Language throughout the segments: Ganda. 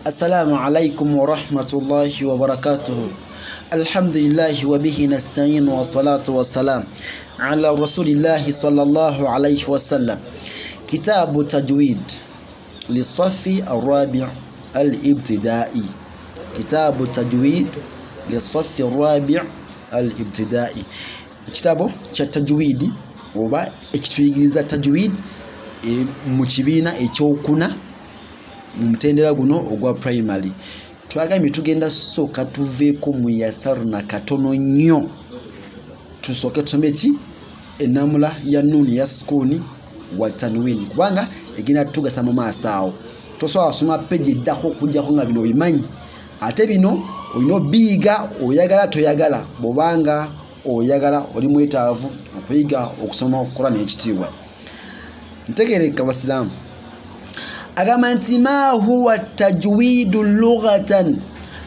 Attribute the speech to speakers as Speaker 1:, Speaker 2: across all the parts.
Speaker 1: Assalamu alaikum warahmatullahi wabarakatuhu. Alhamdulillahi wabihi nasta'in wa salatu wa salam ala rasulillahi sallallahu alayhi wasallam. Kitabu tajwid lisafi arabi al-ibtidai. Kitabu tajwid lisafi arabi al-ibtidai. Ekitabo kya tajwidi oba ekituyigiriza tajwid mu kibiina ekyokuna mu mutendera guno ogwa primary. Twagambye tugenda sooka tuveeko mu yasaruna katono nnyo, tusooke tusome ki ennamula ya nuuni ya sukuuni wa tanwini, kubanga egenda tugasa mu maaso awo. Tosobola kusoma peji eddako okuggyako nga bino obimanyi, ate bino olina obiyiga oyagala toyagala, bw'obanga oyagala oli mwetaavu okuyiga okusoma okukola n'ekitiibwa. Ntegereka Basiraamu. Agamba nti ma huwa tajwidu lughatan,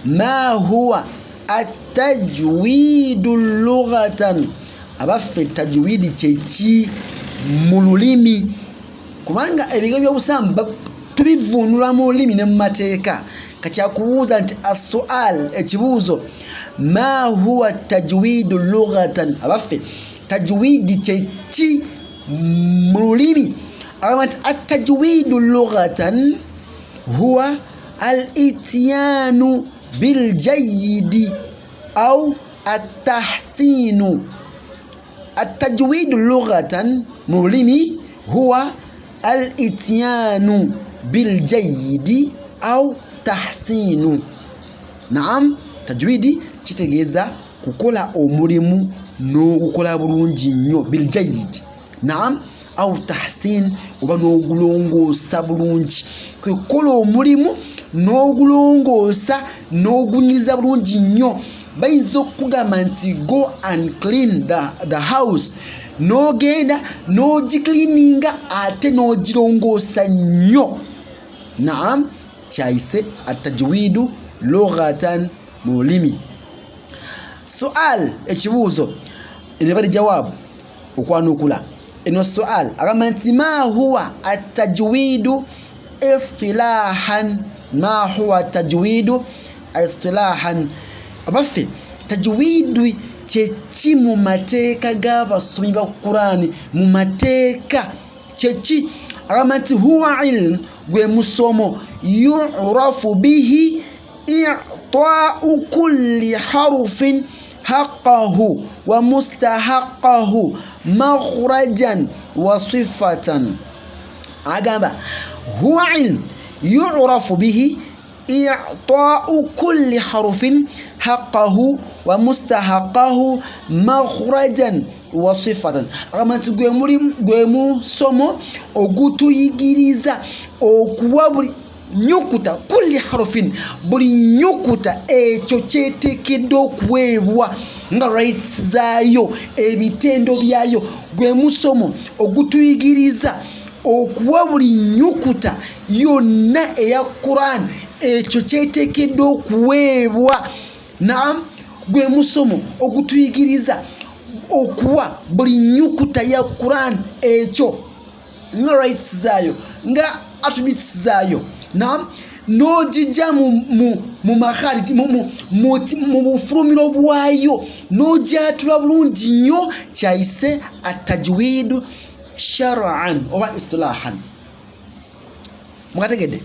Speaker 1: ma huwa atajwidu lughatan. Abaffe tajwidi kyeki mu lulimi, kubanga ebigambo by'obusiraamu tubivvuunula mu lulimi ne mu mateeka. Kati akubuuza nti assual, ekibuuzo, ma huwa tajwidu lughatan, abaffe tajwidi kyeki mu lulimi. Agamba nti atajwidu lughatan huwa al-ityanu biljayidi au atahsinu. Atajwidu lughatan mu lulimi huwa al-ityanu biljayidi au tahsinu. Naam, tajwidi kitegeeza kukola omulimu n'ogukola bulungi nnyo, biljayidi, naam, au tahsin, oba n'ogulongoosa bulungi. Kukola omulimu n'ogulongoosa n'ogunyiriza bulungi nnyo. Bayinza okukugamba nti go and clean the house, n'ogenda n'ogicleaninga ate n'ogirongoosa nnyo. Naam, kyayise atajwidu lughatan mu lulimi. Sual, ekibuuzo, eno bali jawaabu okwanukula. Eno sual agamba nti ma huwa atajwidu istilahan, ma huwa tajwidu istilahan. Abaffe tajwidu kyeki mu mateeka g'abasomi ba Kurani, mu mateeka kyeki? Agamba nti huwa ilm, gwe musomo, yurafu bihi i'ta'u kulli harufin haqqahu wa mustahaqqahu makhrajan wa sifatan. Agamba huwa ilm yurafu bihi i'ta'u kulli harufin haqqahu wa mustahaqqahu makhrajan wa sifatan. Agamba nti gwe musomo ogutuyigiriza okuwa buli nyukuta, kulli harufin, buli nyukuta ekyo kyeteekeddwa okuweebwa nga rights zaayo, ebitendo byayo. Gwe musomo ogutuyigiriza okuwa buli nyukuta yonna eya Quran ekyo kyeteekeddwa okuweebwa. Naam, gwe musomo ogutuyigiriza okuwa buli nyukuta ya Quran ekyo nga rights zaayo, nga attributes zaayo. Naam, n'ogijja mu makhariji, mu bufulumiro bwayo, n'ogyatula bulungi nnyo. Kyayise atajwidu shar'an oba istilahan. Mukategedde?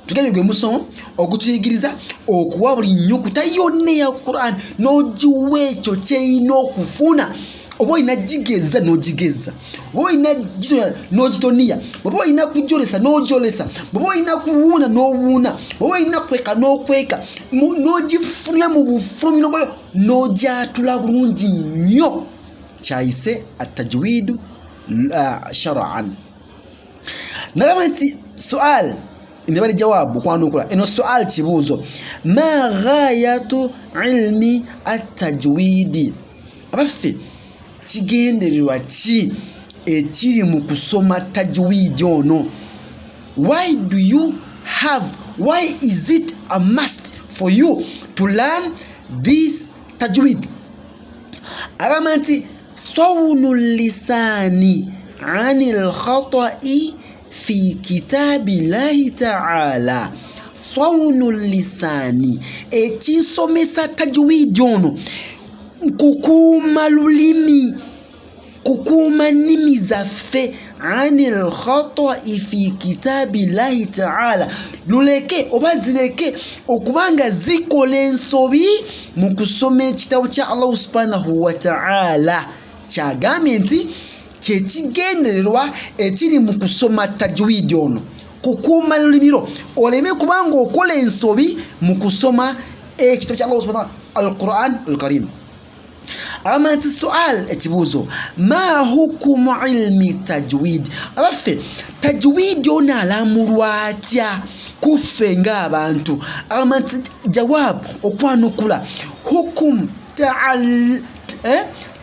Speaker 1: Tugambye gwe musomo ogutuyigiriza okuwa buli nnyukuta yonna eya Quran n'ogiwa ekyo ky'erina okufuna. Oba olina gigeza n'ogigeza, oba olina gitonya n'ogitoniya, oba olina kujolesa n'ojolesa, oba olina kuwuuna n'owuuna, oba olina kweka n'okweka, n'ogifulumya mu bufulumiro bwayo n'ogyatula bulungi nnyo. Kyayise atajwidu shar'an. Nagamba nti sual ne bali jawaabu okwanukula. Eno sual kibuuzo, ma ghayatu ilmi atajwidi. Abaffe kigendererwa ki ekiri mu kusoma tajwidi ono? Why do you have, why is it a must for you to learn this tajwid? Agamba nti sawnu lisani anil khata'i fi kitabillahi ta'ala. Sawunu lisaani, ekinsomesa tajwidi ono kukuuma lulimi, kukuuma nnimi zaffe anil khata'i fi kitabillahi ta'ala, luleke oba zireke okubanga zikola ensobi mu kusoma ekitabo kya Allahu subhanahu wa ta'ala. Kyagambye nti kyekigendererwa ekiri mu kusoma tajwidi ono, kukuuma lulimi lwo oleme kubanga okola ensobi mu kusoma ekitabo kya Allahu subhanahu al-Quran al-Karim. Agamba nti sual, ekibuuzo, ma hukumu ilmi tajwid, abaffe tajwidi ono alamulwa atya kuffe ng'abantu? Agamba nti jawab, okwanukula, hukum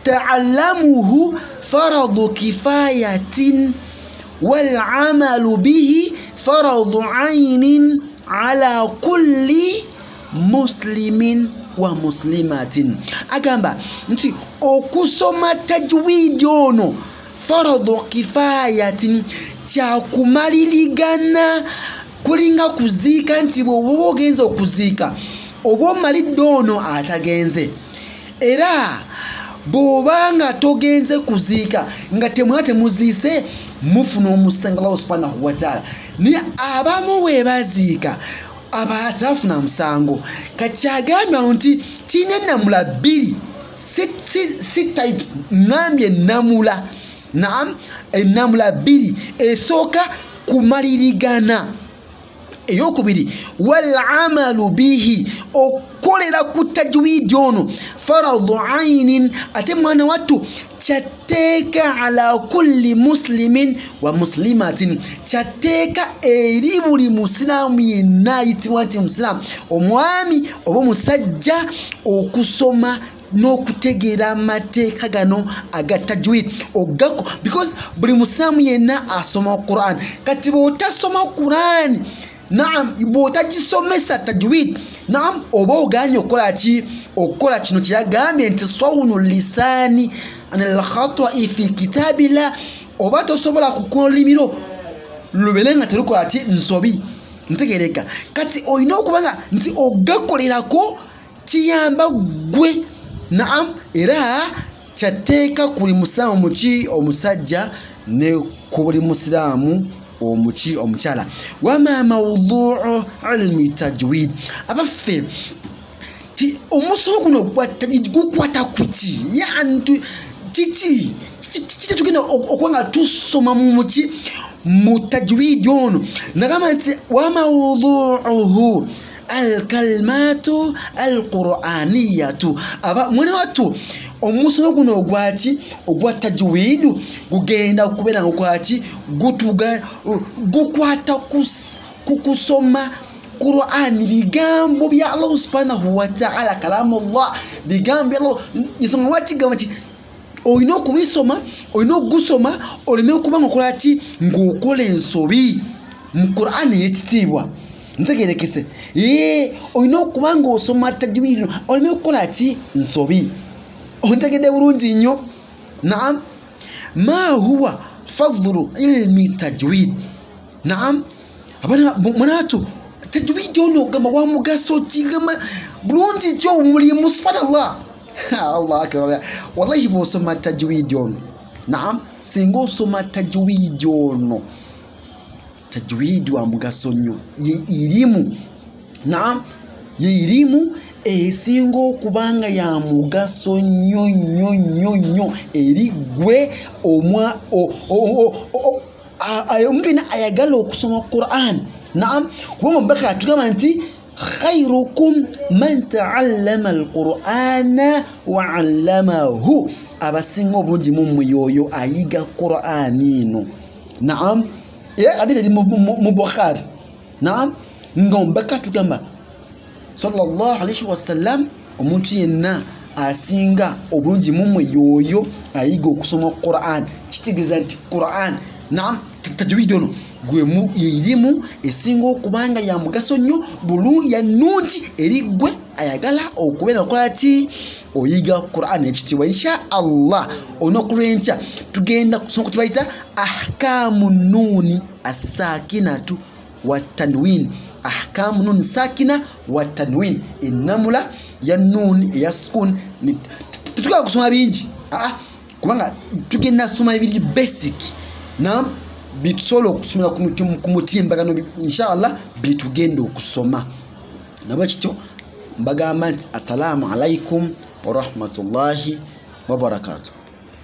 Speaker 1: ta'allamuhu faradu kifayatin wal amalu bihi faradu aynin ala kulli muslimin wa muslimatin. Agamba nti okusoma tajwidi ono faradu kifayatin, kyakumaliligana, kulinga kuziika nti bw'oba ogenze okuziika oba omalidde ono atagenze, era bw'obanga togenze kuziika nga temwena temuziise mufuna omusango Allah subhanahu wa ta'ala. Naye abamu we baziika abalala tebafuna musango. Kakyagambye wano nti kirina ennamula bbiri, si types, ŋŋambye ennamula. Naam, ennamula bbiri. Esooka kumalirigana, eyokubiri wal amalu bihi, okukolera ku tajwidi ono faradu ainin, ate mwana wattu kyatteeka ala kulli muslimin wa muslimatin, kyatteeka eri buli musiraamu yenna ayitibwa nti musiraamu, omwami oba omusajja, okusoma n'okutegeera amateeka gano aga tajwid ogako, because buli musiraamu yenna asoma Quran. Kati bw'otasoma Quran, naam, bw'otagisomesa tajwid, naam, oba oganye okukola ki? Okukola kino kyeyagambye nti sawunu lisaani anil khata'i fi kitabillah, oba tosobola kukuuma olulimi lwo lubeere nga terukola ki? Nsobi. Ntegereka. Kati olina okuba nga nti ogakolerako kiyamba ggwe. Naam, era kyatteeka ku buli musiraamu muki omusajja ne ku buli musiraamu omuki omukyala. Wama mawduu ilmi tajwid, abaffe omusomo guno gukwata ku ki? Yani kiki kiki tugenda okuba nga tusoma mu muki mu tajwidi ono? Nagamba nti wamawduuhu alkalimatu alquraniyatu, aba mwene wattu omusomo guno ogwaki ogwa tajwidu gugenda kubeera nga gwaki gukwata ku kusoma Qur'an, bigambo bya Allah subhanahu wa ta'ala, kalamullah, bigambo bya Allah. Ensonga lwaki gamba nti olina okubisoma, olina okugusoma oleme okuba nga okola ki? Ng'okola ensobi mu Qur'an ey'ekitiibwa. Ntegerekese. Olina okuba ng'osoma tajwid oleme okukola ki? Nsobi. Ontegedde bulungi nnyo. Naam, ma huwa fadlu ilmi tajwid. Naam, abaana mwanatu tajwid ono gamba wa mugaso ki? Gamba bulungi ki omulimu? Subhanallah, Allah akbar. Wallahi bw'osoma tajwid ono, naam, singa osoma tajwid ono, tajwid wa mugaso nnyo, ye irimu, naam, ye irimu esinga okuba nga ya mugaso nnyo nnyo nnyo nnyo eri ggwe omuntu yenna ayagala okusoma Quran. Naam, kubanga omubaka atugamba nti khairukum man ta'allama al-Qur'ana wa 'allamahu, abasinga obulungi mu mmwe y'oyo ayiga Qur'an eno. Naam, era hadithi eri mu Bukhari. Naam, nga omubaka atugamba sallallahu alayhi wasallam, omuntu yenna asinga obulungi mu mmwe y'oyo ayiga okusoma Qur'an. Kitegeeza nti Qur'an, naam, tajwid ono gwemu erimu esinga okuba nga ya mugaso nnyo, ya nnungi eri ggwe ayagala okubeera okola ki? Oyiga Qur'an ekitiibwa. Insha Allah olunaku lw'enkya tugenda kusoma ku kye bayita ahkamu nuuni assaakinatu wa tanwin. Ahkamu Ahkamu nun sakina wa tanwin, ennamula ya nun eya sukun. Tetugenda kusoma bingi, aa, kubanga tugenda soma ebiri basic na bitusobola okusomera ku mutimbagano, inshallah bitugenda okusoma. Nabwe kityo mbagamba nti assalamu alaikum warahmatullahi wabarakatuh.